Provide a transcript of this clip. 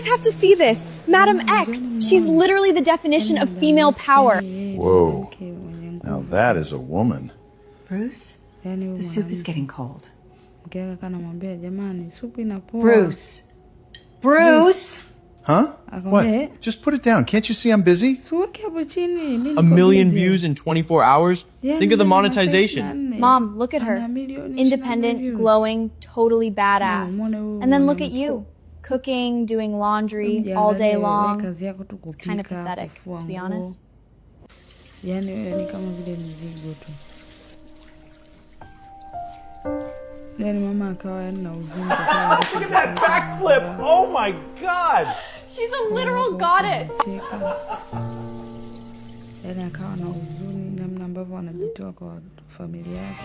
guys have to see this. Madam X. She's literally the definition of female power. Whoa. Now that is a woman. Bruce, the soup is getting cold. Bruce. Bruce! Huh? What? Just put it down. Can't you see I'm busy? 1 million views in 24 hours? Think of the monetization. Mom, look at her. Independent, glowing, totally badass. And then look at you. Cooking, doing laundry all day long. It's kind of pathetic, to be honest. Yani wewe ni kama vile mzigo tu. Yani mama akawa yani na huzuni. Look at that backflip! Oh my God! She's a literal goddess. Yani akawa na huzuni namna ambavyo anajitoa kwa familia yake.